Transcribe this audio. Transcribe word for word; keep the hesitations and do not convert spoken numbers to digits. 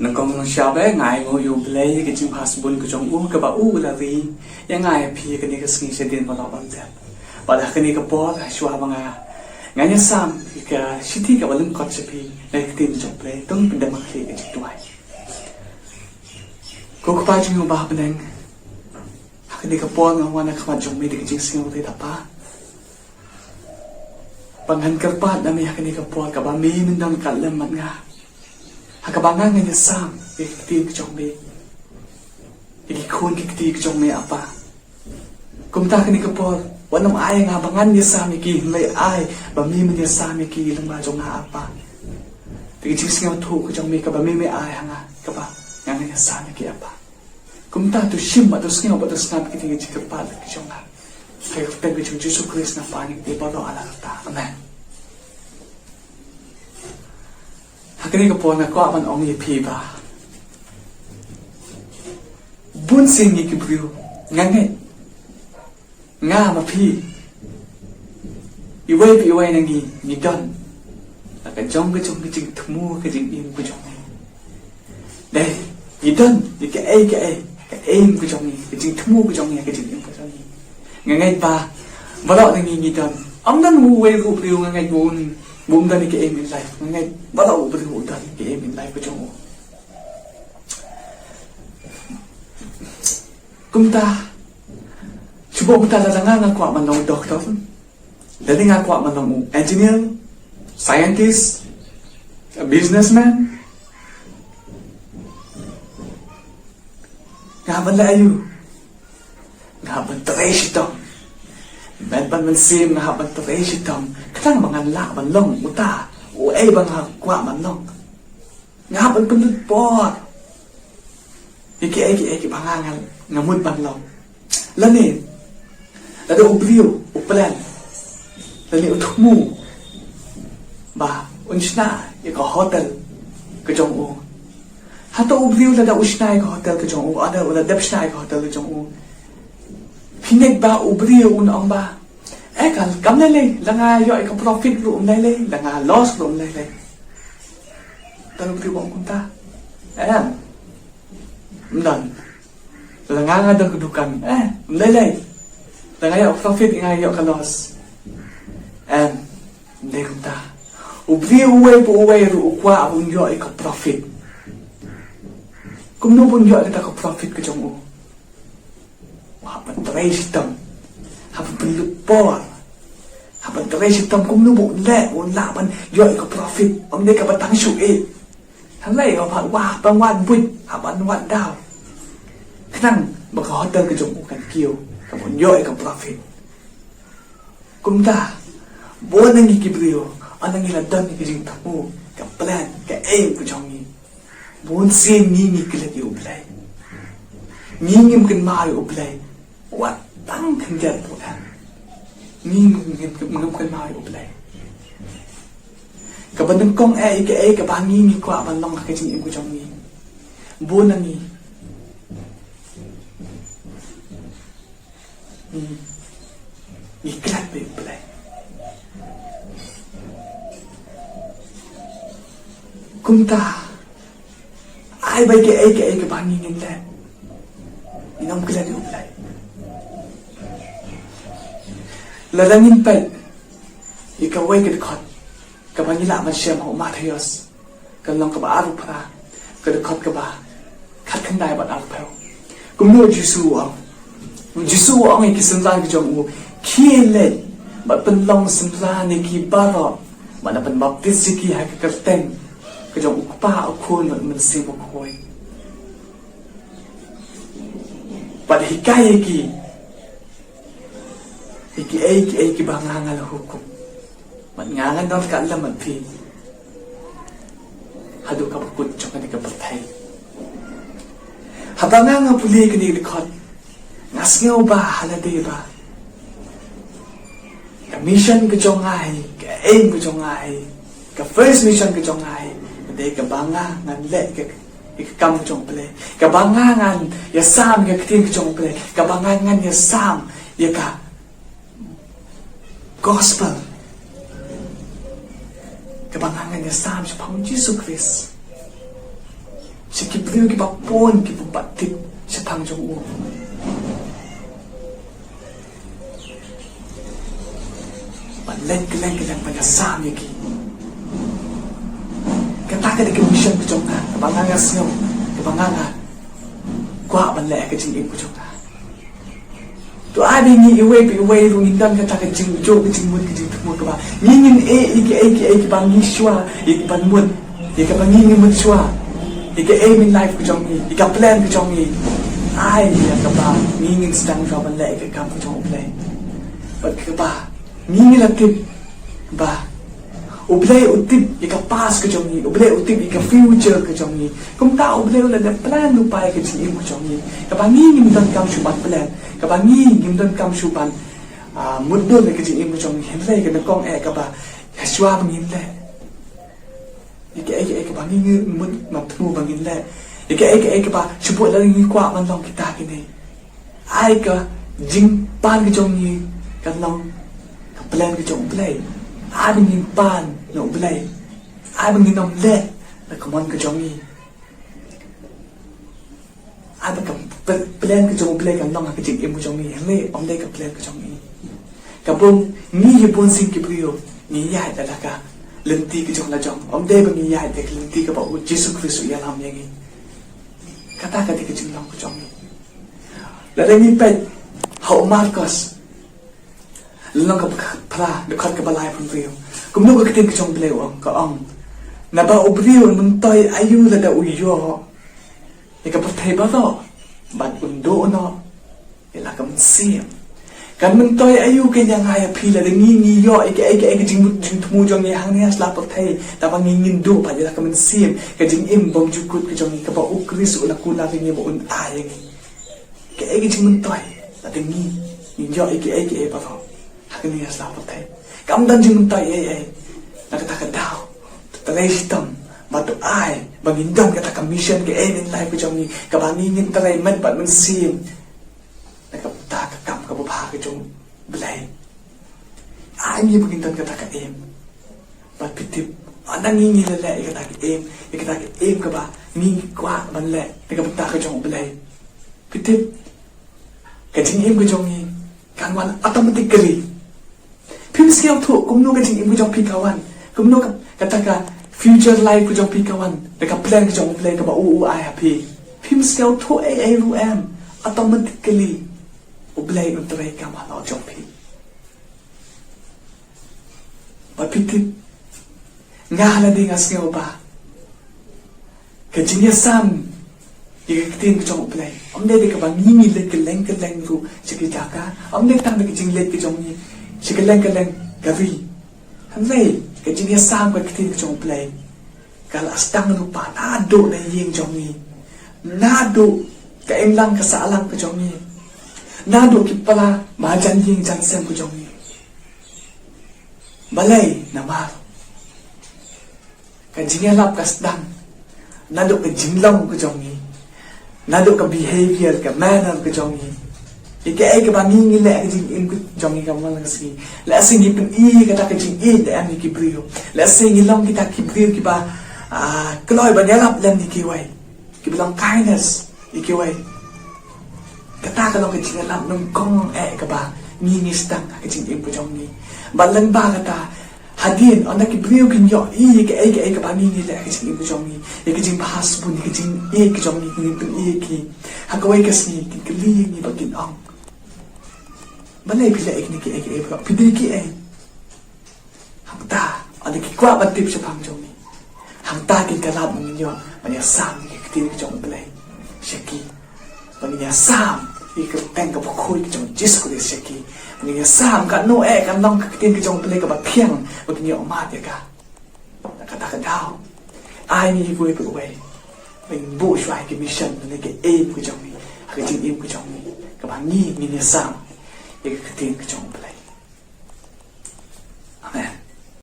Nyngkong nyngshap eh, nga ainguh ïa U Blei ïa ka jingbha shibun ka jong u kaba u la ri ïa nga ïa phi ha kane ka sngi shadien baroh ban dep. Bad ha kane ka por, shuwa ba nga, ngan ïasam ïa ka shithi kaba lyngkot sha phi na ka ktien jong U Blei, to ngin pyndem ha ka jingduwai. Ko Kpa jong ngi uba ha bneng, ha kane ka por nga wan ha khmat jong me da ka jingsngewrit Kpa, ba ngan kyrpad na me ha kane ka por kaba me men don ryngkat lem bad nga, ha kaba nga ngan ïasam ïa ki ktien ki jong me, ïa ki khun ki kti ki jong me Kpa. Kumta ha kane ka por, wat nym ai nga ba ngan ïasam ïa ki, hynrei ai ba me men ïasam ïa ki lyngba jong nga Kpa. Da ka jingsngewthuh ka jong me kaba me me ai ha nga, kaba nga ngan ïasam ïa ki Kpa. Kumta to shim bad to sngew bad to sngap ïa ki jingkyrpad ki jong nga. Ha ka kyrteng ka jong U Jisu Khrist nga pan ïa ki baroh ha la kata. Amen. Ha kane ka por nga kwah ban ong ïa phi ba bun sien ngi ki briew, nga ngeit, nga ma phi, iwei pa iwei na ngi, ngi don la ka jong ka jong ka jingthmu, ka jingim ka jong ngi. Dei, ngi don ïa kaei kaei, ka aim ka jong ngi, ka jingthmu ka jong ngi, ka jingim ka jong ngi. Nga ngeit ba baroh na ngi ngi don. Ym don uwei ruh u briew, nga ngeit, ba un, ba um don ïa ka aim in life. Nga ngeit baroh u briew u don ïa ka aim in life ka jong u. Kumta, shu ba kumta, lada nga nga kwah ban long doctor, lada nga kwah ban long u engineer, scientist, a businessman, nga hap ban leh aïu? Nga hap ban trei shitom. Met bad mynsiem nga hap ban trei shitom, khnang ba ngan lah ban long uta uei ba nga kwah ban long. Nga hap ban pynlut por ïa kiei kiei kiba nga, nga, nga mut ban long. Lane lada u briew u plan, lane u thmu ba un shna ïa ka hotel ka jong u. Hato u briew lada u shna ïa ka hotel ka jong u, lada u la dep shna ïa ka hotel ka jong u, phi ngeit ba u briew un ong ba, eh, ka, kam lei lei, la nga ïoh ïa ka profit ruh ym lei lei, la nga loss ruh ym lei lei? Tang u briew u ong kumta? Em, ym don. La nga nga don ka dukan, eh, ym lei lei, la nga ïoh profit, nga ïoh ka loss? Em, ym dei kumta. U briew uwei pa uwei ruh u kwah un ïoh ïa ka profit. Kumno bun ïoh ïa kata ka profit ka jong u? U hap ban trei shitom, hap ban pynlut por, hap ban trei shitom kumno ba un leh, un lah ban ïoh ïa ka profit. Ym dei kaba tang shu ïeit. Hynrei u hap ban wad buit, hap ban wad daw, khnang ba ka hotel ka jong u kan kiew, kan ïoh ïa ka profit. Kumta, bun na ngi ki briew, ynda ngi la don ïa ka jingthmu, ka plan, ka aim ka jong ngi, bun sien ngi ngi klet ïa U Blei. Ngi ngim kynmaw ïa U Blei wat tang khyndiat ruh em. Ngi ngim, ngim, ngim kynmaw ïa U Blei. Kaba nyngkong eh, ïa kaei kaba ngi ngi kwah ban long ha ka jingim ka jong ngi. Bun na ngi, ngi, ngi klet beit ïa U Blei. Kumta, ai ba ïa kaei kaei kaba ngi ngin leh, ngin ym klet ïa U Blei. Lada ngin peit ïa kawei ka dkhot kaba ngi lah ban shem ha u Mathaios, ka lynnong kaba arphew phra, ka dkhot kaba khatkhyndai bad arphew. Kumno U Jisu u ong? U Jisu u ong ïa ki synran ki jong u, khie leit bad pynlong synran ïa ki baroh, bad pynbaptis ïa ki ha ka kyrteng ka jong U Kpa, U Khun bad U Mynsiem Bakhuid. Bad hikai ïa ki ïa kiei kiei kiba nga nga la hukum. Bad nga ngan don ryngkat lem bad phi haduh kaba kut jong kane ka pyrthei. Haba nga nga pule kane ka dkhot, nga sngew ba ha lade ba ka mission ka jong nga hi, ka aim ka jong nga hi, ka first mission ka jong nga hi, ka dei kaba nga ngan leh ka, ka kam ka jong U Blei, kaba nga ngan ïasam ka ktien ka jong U Blei, kaba nga ngan ïasam ïa ka gospel, kaba nga ngan ïasam shaphang U Jisu Khrist, Sha ki briew kiba bun kiba bym pat tip shaphang jong u. Ban leit kylleng kylleng ban ïasam ïa ki. Kata ka dei ka mission ka jong nga, kaba nga nga sngew, kaba nga nga kwah ban leh ha ka jingim ka jong nga. To ai ba ngi iwei pa iwei ruh ngin don kata ka jingujor, ka jingmut, ka jingthmu kaba ngi ngin ïeh ïa kiei kiei kiba ngi shuwa ïa kiban mut, ïa kaba ngi ngim mut shuwa, ïa ka aim in life ka jong ngi, ïa ka plan ka jong ngi. Ai ïa kaba ngi ngin sdang shuwa ban leh ïa ka kam ka jong U Blei. Bad kaba ngi ngi la tip ba U Blei u tip ïa ka past ka jong ngi, U Blei u tip ïa ka future ka jong ngi. Kumta U Blei u la dep plan lypa ïa ka jingim ka jong ngi. Kaba ngi ngim donkam shuh ban plan, kaba ngi ngim donkam shuh ban, ah, mutdur ïa ka jingim ka jong ngi. Hynrei ka nyngkong eh kaba ha shuwa ba ngin leh ïa kaei kaei kaba ngi ngim mut, ngim thmu ba ngin leh, ïa kaei kaei kaba shu bud lada ngi kwah ban long kita kine. Ai ka jingpan ka jong ngi kan long ka plan ka jong U Blei. Ai ba ngin pan na U Blei. Ai ba ngin ym leh na ka mon ka jong ngi. Ai ba ka p-, plan ka jong U Blei kan long ha ka jingim ka jong ngi. Hynrei ym dei ka plan ka jong ngi. Ka bun, ngi hi bun sien ki briew ngi ïaid da ka lynti ka jong la jong. Ym dei ba ngi ïaid da ka lynti kaba U Jisu Khrist u ïalam ïa ngi. Kata ka dei ka jinglong ka jong ngi. Lada ngi peit ha u Markos, lynnong kaba phra, dkhot kaba laiphew hynriew. Kumno ka ktien ka jong U Blei u ong, ka ong, naba u briew un myntoi aïu lada u ïoh ïa ka pyrthei baroh bad un duh noh ïa la ka mynsiem? Kan myntoi aïu kein ïa nga ïa phi lada ngi ngi ïoh ïa kaei kaei ka jingmut jingthmu jong ngi hangne ha sla pyrthei, tangba ngi ngin duh pat ïa la ka mynsiem, ka jingim bymjukut ka jong ngi kaba U Khrist u la kular ïa ngi ba un ai ïa ngi. Kaei ka jingmyntoi lada ngi ngin ïoh ïa kaei kaei baroh ha kane ka sla pyrthei? Kam don jingmyntoi ei ei. Na kata ka daw, to trei shitom bad to ai ba ngin don kata ka mission, ka aim in life ka jong ngi, kaba ngi ngin trei met bad mynsiem na ka bynta ka kam kaba bha ka jong U Blei. Ai ngi ba ngin don kata ka aim. Bad phi tip, ynda ngi ngi la leh ïa kata ka aim, ïa kata ka aim kaba ngi ngi kwah ban leh na ka bynta ka jong U Blei, phi tip, ka jingim ka jong ngi kan wan automatically. Phim sngewthuh kumno ka jingim ka jong phi ka wan, kumno ka, kata ka future life ka jong phi ka wan da ka plan ka jong U Blei kaba u u ai ha phi. Phim sngewthuh ei ei ruh em, automatically U Blei un trei kam halor jong phi. Bad phi tip, nga ha lade nga sngew ba ka jingïasam ïa ka ktien ka jong U Blei, ym dei da kaba ngi ngi leit kylleng kylleng ruh sha ki jaka, ym dei tang da ka jingleit ka jong ngi sha kylleng kylleng ka ri. Hynrei ka jingïasam ka ktien ka jong U Blei ka la sdang lypa naduh na ïing jong ngi, naduh ka imlang ka sahlang ka jong ngi, naduh ki para marjan ïing jan sem ka jong ngi. Balei? Namar ka jingïalap ka sdang naduh ka jinglong ka jong ngi, naduh ka behavior, ka manner ka jong ngi. Ïa kaei kaba ngi ngi leh ha ka jingim ka jong ngi ka man la ka sngi. Lehse ngi pyni kata ka jingïeit da em ïa ki briew. Lehse ngi long kita ki briew kiba, ah, kloi ban ïalap lem ïa kiwei, kiba long kindness ïa kiwei. Kata ka long ka jingïalap nyngkong eh kaba ngi ngi sdang ha ka jingim ka jong ngi. Bad lyngba kata, hadien ynda ki briew kin ïohi ïa kaei kaei kaba ngi ngi leh ha ka jingim ka jong ngi, ïa ka jingbha sbun, ïa ka jingïeit ka jong ngi, ngi pyni ïa ki, ha kawei ka sngi kin kylli ïa ngi bad kin ong, balei phi leh ïa kine kiei kiei baroh, phi dei kiei? Hangta ynda ki kwah ban tip shaphang jong ngi, hangta kin kylla ba ngin ïoh ban ïasam ïa ka ktien ka jong U Blei sha ki, ba ngin ïasam ïa ka kyrteng kaba khuid ka jong Jisu Khrist sha ki, ba ngin ïasam katno eh kan long ka ktien ka jong U Blei kaba thiang, ba kin ïoh mad ïa ka. Na kata ka daw, ai ngi iwei pa iwei ban buh shuwa ïa ka mission lane ka aim ka jong ngi ha ka jingim ka jong ngi, kaba ngi ngin ïasam ïa ka ktien ka jong U Blei.